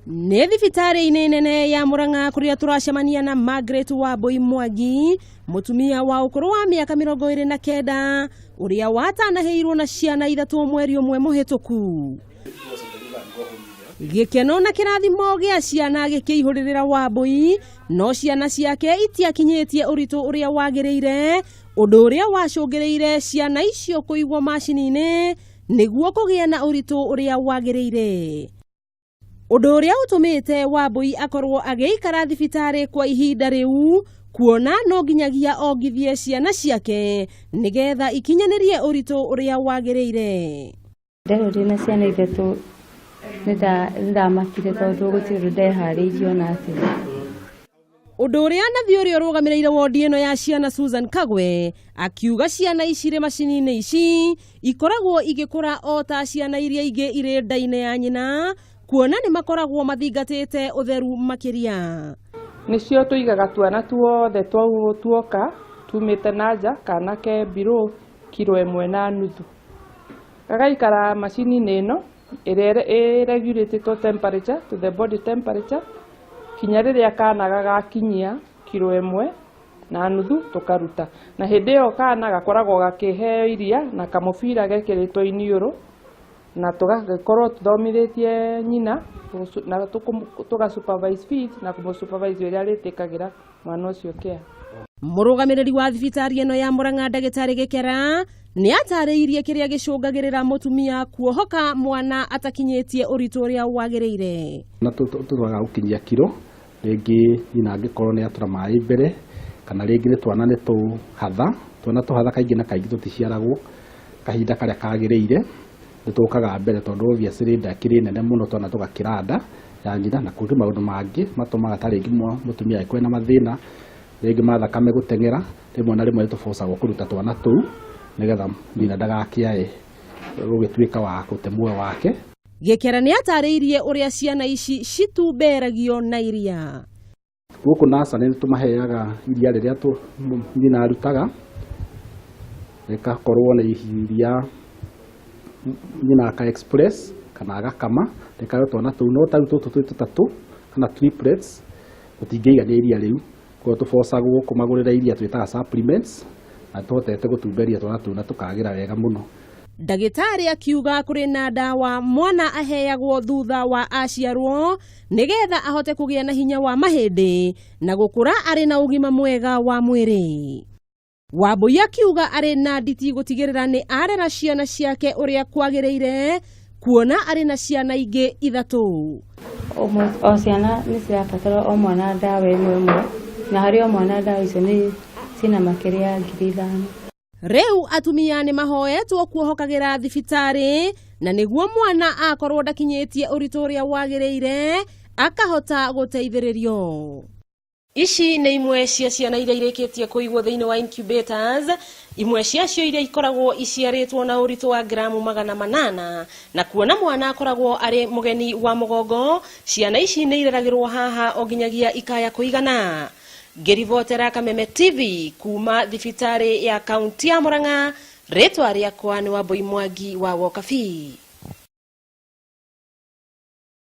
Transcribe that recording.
Nĩ thibitarĩ-inĩ nene ya Murang'a kũrĩa tũracemania na Margaret Wambui Mwangi, mũtumia wa ũkũrũ wa mĩaka 29 ũrĩa watanahĩirwo na ciana ithatũ mweri ũmwe mũhĩtũku. Gĩkeno na kĩrathimo gĩa ciana gĩkĩihũrĩrĩra Wambui, no ciana ciake itiakinyĩtie ũritũ ũrĩa wagĩrĩire, ũndũ ũrĩa wacũngĩrĩire ciana icio kũigwo macini-inĩ nĩguo kũgĩa na ũritũ ũrĩa wagĩrĩire. Ũndũ ũrĩa ũtũmĩte Wambui akorwo agĩikara thibitarĩ kwa ihinda rĩu, kuona no nginyagia ongithie ciana ciake nĩgetha ikinyanĩrie ũritũ ũrĩa wagĩrĩire. Nderwo ndĩna ciana ithatũ, nĩndamakire tondũ gũtirĩ ũndũ ndeharĩirie ona atĩa. Ũndũ ũrĩa nathi ũrĩa ũrũgamĩrĩire wondi ĩno ya ciana Susan Kagwe akiuga ciana ici irĩ macini-inĩ ici ikoragwo igĩkũra o ta ciana iria ingĩ irĩ nda-inĩ ya nyina, kuona nĩ makoragwo mathingatĩte ũtheru makĩria. Nĩcio tũigaga twana tuothe tuoka tumĩte na nja, kana ke below kiro 1.5, gagaikara macini-inĩ ĩno ĩrĩa ĩ regulatĩtwo temperature to the body temperature kinya rĩrĩa kana gagakinyia kiro 1.5 tũkaruta. Na hĩndĩ ĩyo kana gakoragwo gakĩheo iria na kamũbira gekĩrĩtwo iniũrũ, na tũgagĩkorwo tũthomithĩtie nyina na tũga supervise feed na kũmũ supervise ũrĩa arĩtĩkagĩra mwana ũcio care. Mũrũgamĩrĩri wa thibitarĩ ĩno ya Murang'a, ndagĩtarĩ Gĩkera, nĩ atarĩirie kĩrĩa gĩcũngagĩrĩra mũtumia kuohoka mwana atakinyĩtie ũritũ ũrĩa wagĩrĩire. Na tũtwaga gũkinyia kiro, rĩngĩ nyina angĩkorwo nĩ atũra maĩ mbere, kana rĩngĩ nĩ twana nĩ tũhatha. Twana tũhatha kaingĩ na kaingĩ tũticiaragwo kahinda karĩa kagĩrĩire, nĩ tũkaga mbere tondũ obviously nda ĩkĩrĩ nene mũno, twana tũgakĩra nda ya nyina. Na kũrĩ maũndũ mangĩ matũmaga, ta rĩngĩ mũtumia angĩkorwo ena mathĩna rĩngĩ ma thakame gũteng'era, rĩmwe na rĩmwe nĩ tũbocagwo kũruta twana tũu nĩgetha nyina ndagakĩae gũgĩtuĩka wa gũte muoyo wake. Gĩkera nĩ atarĩirie ũrĩa ciana ici citumberagio na iria. Gũkũ nursery nĩ tũmaheaga iria rĩrĩa nyina arutaga, rĩgakorwo nĩ iria nyina aka express kana agakama, rĩkaheo twana tũu. No tarĩu tũtũ twĩ tũtatũ kana triplets, tũtingĩigania iria rĩu, koguo tũbocagwo kũmagũrĩra iria twĩtaga supplements, na tũhotete gũtumberia twana tũu na tũkagĩra wega mũno. Ndagĩtarĩ akiuga kũrĩ na ndawa mwana aheagwo thutha wa aciarwo nĩgetha ahote kũgĩa na hinya wa mahĩndĩ na gũkũra arĩ na ũgima mwega wa mwĩrĩ. Wambui akiuga arĩ na nditi gũtigĩrĩra nĩ arera ciana ciake ũrĩa kwagĩrĩire, kuona arĩ na ciana ingĩ ithatũ. O ciana nĩ cirabatara o mwana ndawa ĩmwe ĩmwe, na harĩ o mwana ndawa icio nĩ ciĩna makĩria ya 5,000. Rĩu atumia nĩ mahoetwo kuohokagĩra thibitarĩ na nĩguo mwana akorwo ndakinyĩtie ũritũ ũrĩa wagĩrĩire akahota gũteithĩrĩrio. Ici nĩ imwe cia ciana iria irĩkĩtie kũigwo thĩinĩ wa incubators, imwe ciacio iria ikoragwo iciarĩtwo na ũritũ wa gramu 800, na kuona mwana akoragwo arĩ mũgeni wa mũgongo, ciana ici nĩ ireragĩrwo haha o nginyagia ikaya kũigana. Ngĩribotera Kameme TV kuma thibitarĩ ya kaunti ya Murang'a, rĩtwa rĩakwa nĩ Wambui Mwangi wa Wokabi.